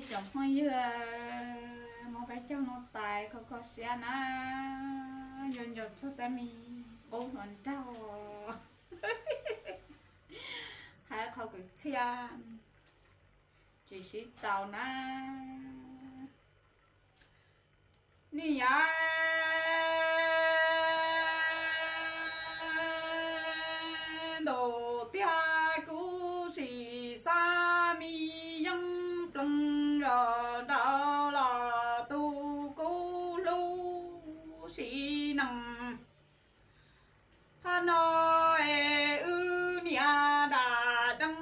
Cov phooj ywg, hmov peb caug no tais kho kho siab na, yuav nco txog tej me qub hluas nraug hais qhov kwv txhiaj tsis sib tau na. Niam yau ntuj tiag, kuv sim xav me yeeb plees los nraud los tu kuv hlub sim neej. Hmo no es wb niam dam deeb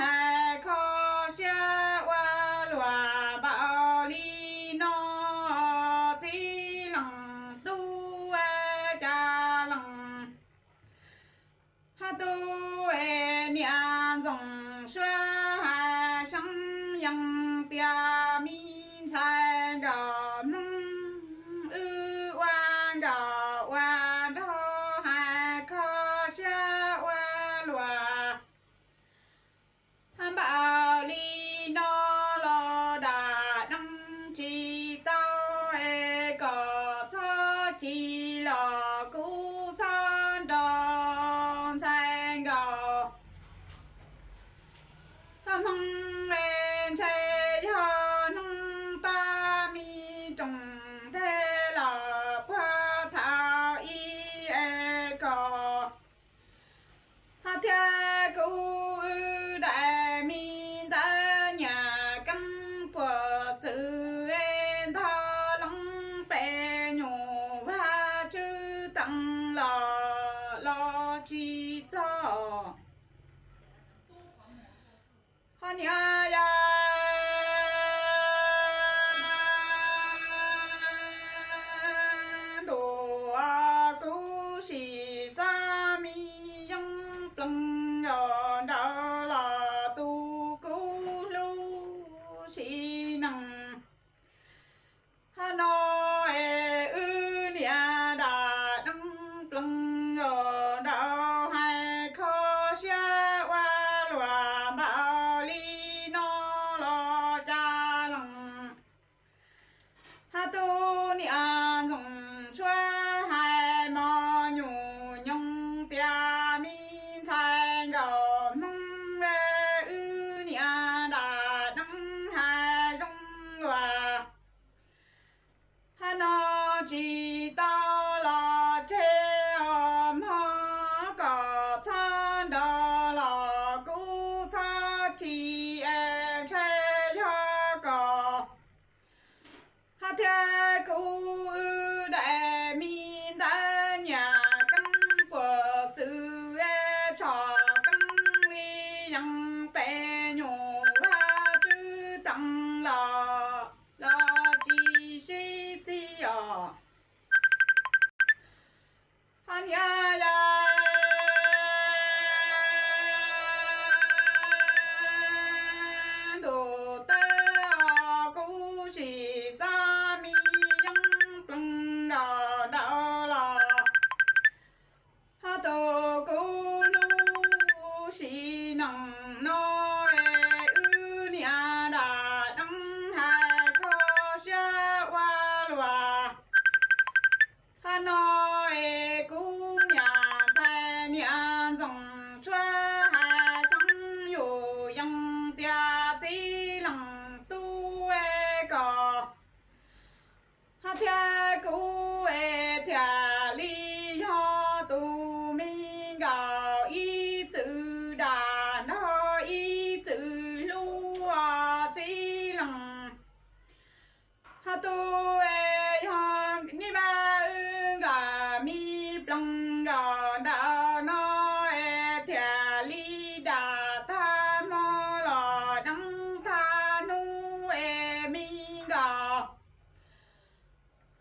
hais kho siab ua luam npaum li no, txiv leej tub cas leej hab tub es niam ntxoov suab hais seeb yees tias me ntxhais nkauj Hmoob wb ua nkauj ua nraug hais kho siab ua luam npaum li no los dam deeb tsis tau es kom txhob chim los kuv xob nrog ntxhais nkauj Hmoob es ntshe yog hnub tag me rooj ntej los puag thaum ub es kom hab thiab kuv wb daim me ntawv nyam keeb puas txwv es ntog leej pem nyuam Vajtswv teem los los tsis txog. Hos niam yau ntuj, kuv sim xav me yeeb plees los nraud los tu kuv hlub sim neej. Hmo no es wb niam dam deeb plees los nraud hais kho siab ua luam npaum li no los cas leej hab tub niam ntxoov suab hais mos nyuam nyoos tias me ntxhais nkauj Hmoob es wb niam dam deeb hais zoo luag hab no tsis tau los tseg os mog, kom txhob nrog los kuv xob chim es ntshe yog kom hab thiab kuv wb daim me ntawv nyam keeb puas txwv es tso keeb li yeej pem nyuam Vajtswv teem los los tsis sib txig os. Hos niam yau ntuj teb, kuv sim xav me yeeb plees los nraud los hab tu kuv hlub sim neej no es wb niam dam deeb hais kho siab ua luag hab no es kuv niam ntxhais niam ntxoov suab hais seeb yus yees tias txiv leej tub es kom hab thiab kuv es thiaj li yog tus me nkauj ib txwm dam nrog ib txwm hlub txiv leej hab tub es yog neb pab wb nkawm me plees nkawm nraud no es thiaj li dam tag hmo los deeb tag hnub es me nkauj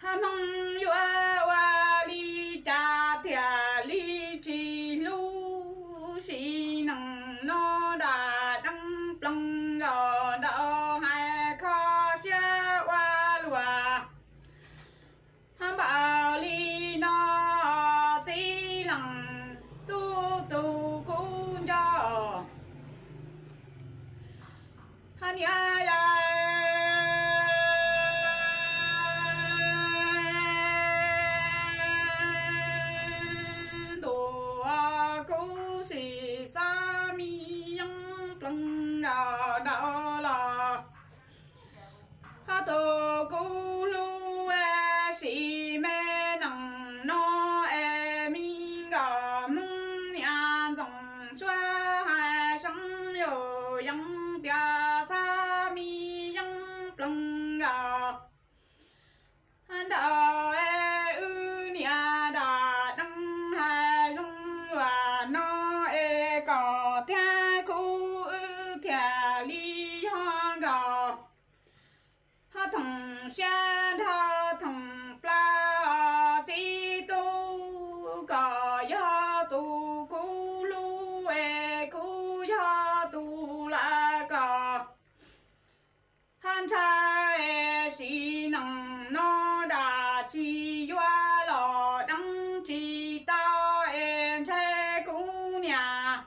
hab Hmoob yuav ua li cas thiaj li tsis hlub sim neej no dam deeb plees nkawm nraud hais kho siab ua luag hab npaum li no txiv leej tub tu kuv nco hab niam yau tias xav me yeeb plees nkaus. Nrog wb niam dam deeb hais zoo luag no es kom thiab kuv wb thiaj li yog nkaus. Ho thoom siab nrog thoom plawv os xib tub, koj yog tus kuv hlub es kuv yog tus lawv koj. Ho ntshai es sim neej no dam tsis yuav los deeb tsis tau es ntshai kuv niam.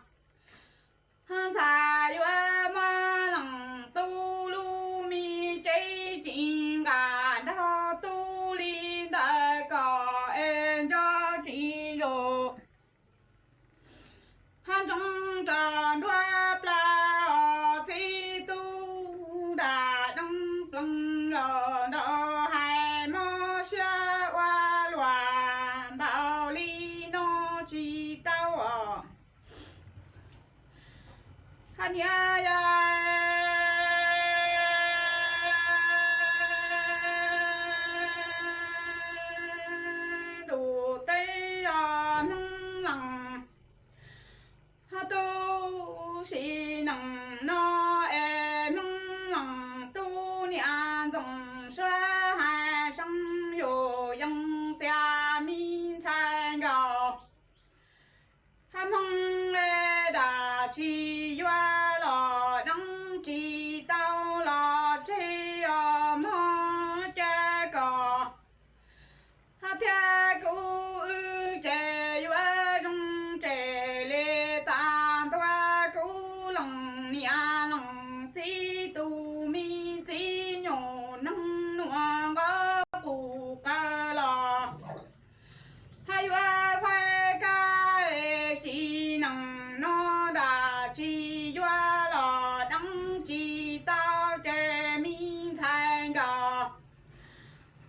Ho ntshai yuav muab leej tub lub me tsev ci nqa nrog tub li ntawd kom es nco tsis zoo. Ho ntsoov rau nruab plawv os xib tub, dam deeb plees los nrog hais mob siab ua luaj npaum li no tsis tau os. Hab niam yog ntuj teb os Hmoob Leej, hab tub sim neej no es Hmoob Leej tub niam ntxoov suab hais seeb yus yeej tias me ntxhais nkaus. Hab Hmoob es dam sis yuav los deeb tsis tau los tseg os mog ces kom hab thiab kuv wb ces yuav zoo tseg li tas ntua kuv leej niam leej txiv tus me txiv nyuam neeg nuam nqov qus qawv los hab yuav faib kab es sim neej no dam tsis yuav los deeb tsis tau ces me ntxhais nkaus.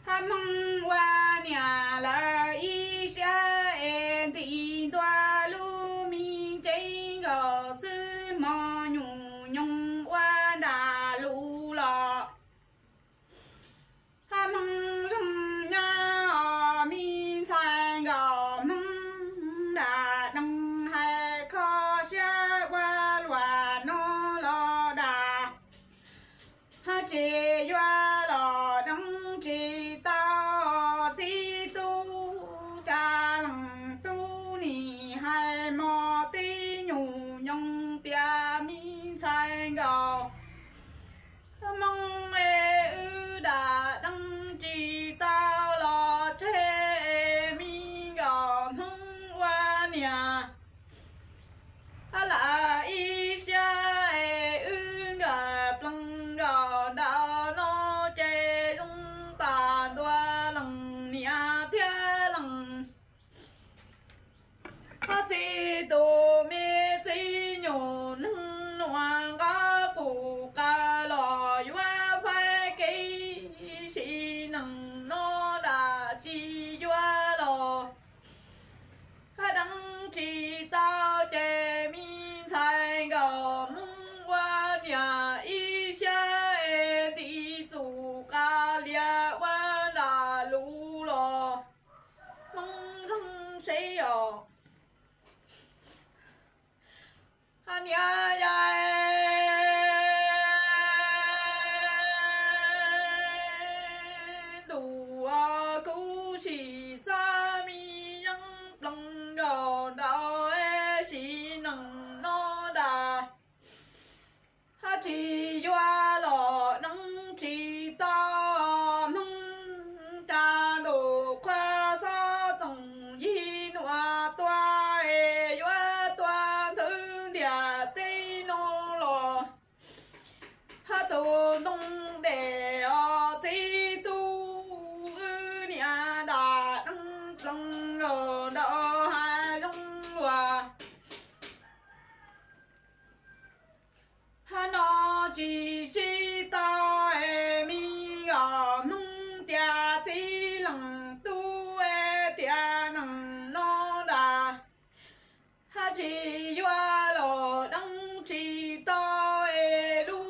Hab Hmoob ua niam lawv ib siab es ntim ntua lub me tsev nkaus xwb mog nyuam nyoog ua nram lus los hab Hmoob zoo nyab os me ntxhais nkaus Hmoob dam deeb hais kho siab ua luaj no los dam hab tsis yuav los deeb tsis tau txiv tub tsam leej tub nim hais mog tib nyuam nyoog tias me ntxhais nkaus Hmoob es wb dam deeb tsis tau los tseg es me nkaus Hmoob ua niam hab lawv ib siab es wb nkawm plees nkaus nraum no ces zoo tas ntua leej niam thiab leej hab txiv tus me txiv nyuam neeg nuam nqov qus qawv los yuav faib kev sim neej no dam tsis yuav los hab deeb tsis tau ces me ntxhais nkaus Hmoob ua niam ib siab es ntim txuj qas lias ua nram lus los Hmoob zoo seb os. Hab niam yog ntuj kuv sim xav me yeeb plees nkaus nraum es sim neej no dam hab tsis yuav los deeb tsis tau Hmoob cas ntuj qhua xob txoom yig nuav tuaj es yuav tuaj ntxhwb ntiag teb no los hab tus ntoo dej os txiv tub wb niam dam deeb plees nkaus nraum hab zoo luaj hab no tsis sib tau es me nkaus Hmoob tias txiv leej tub es tias neej no dam hab tsis yuav los deeb tsis tau es lub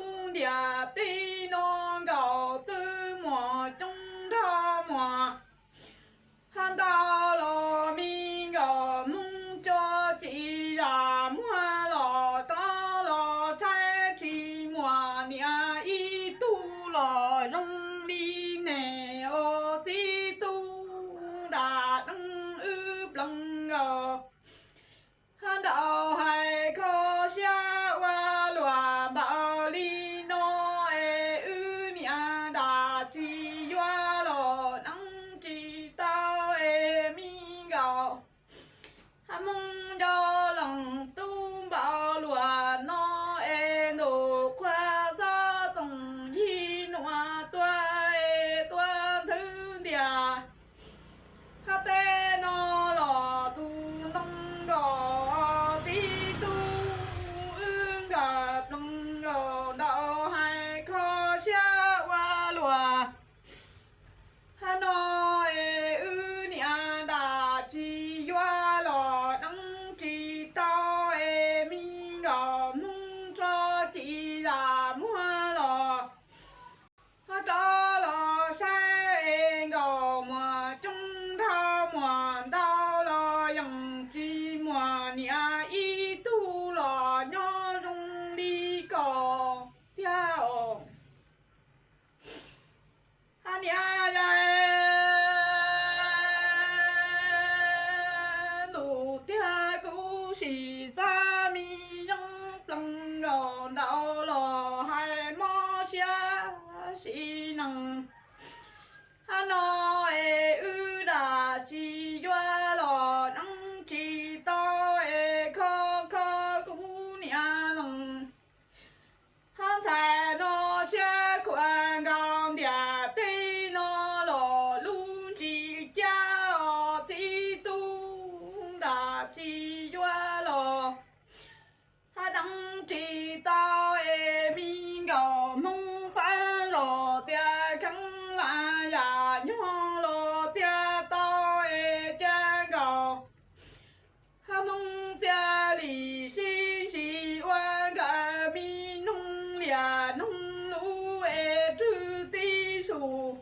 tus,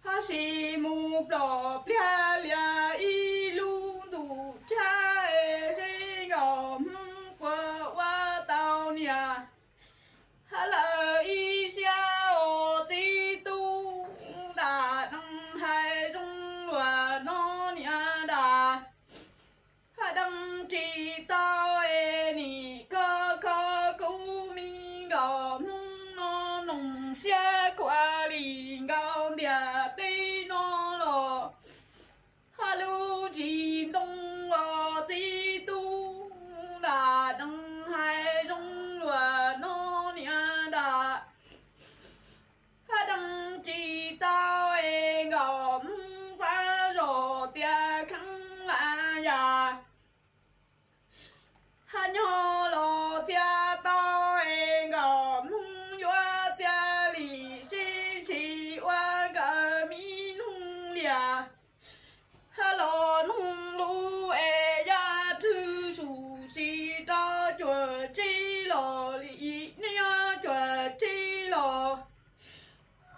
hab sis mus plom pliag lias ib lub ntuj tshab es seb nkauj Hmoob puas ua tau niam. Hab lawv ib siab os txiv tub, nram dees hais zoo luag no niam nram. Hab dees tsis tau es nim koj kho kuv me nkauj Hmoob no, mloog siab khuav li nkaus ntiaj teb no los. Hab lub ntsis ntoo os txiv tub, nram dees hais zoo luag no niam nram. Hab dees tsis tau es nkauj Hmoob xav zoj tias kheev lam yam. Hab nyob los txia tau es nkauj Hmoob yuav txia li sib ntsib ua nkawd me nug lias. Hab los nug lub es yaj rwg su si rau cuaj tsib los li, niaj cuaj tsib los.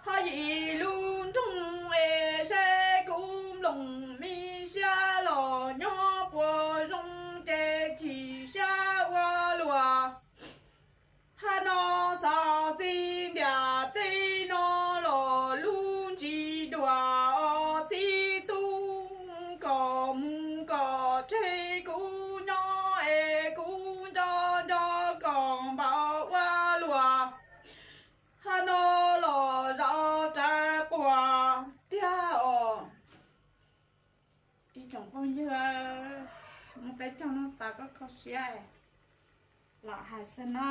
Hab yim lub nroog es saib kuv mloog me siab los nyob puas zoo ces chim siab ua luaj. Hab no xauv xib ntiaj teb no los lub ntsis dua os txiv tub, koj mus koj tseg kuv nyob es kuv nco nco koj npaum ua luaj. Hab no los zov rawv quas tiag os. Ib tsoom phooj ywg, mus peb caug no tas koj kho siab los hais xwb na.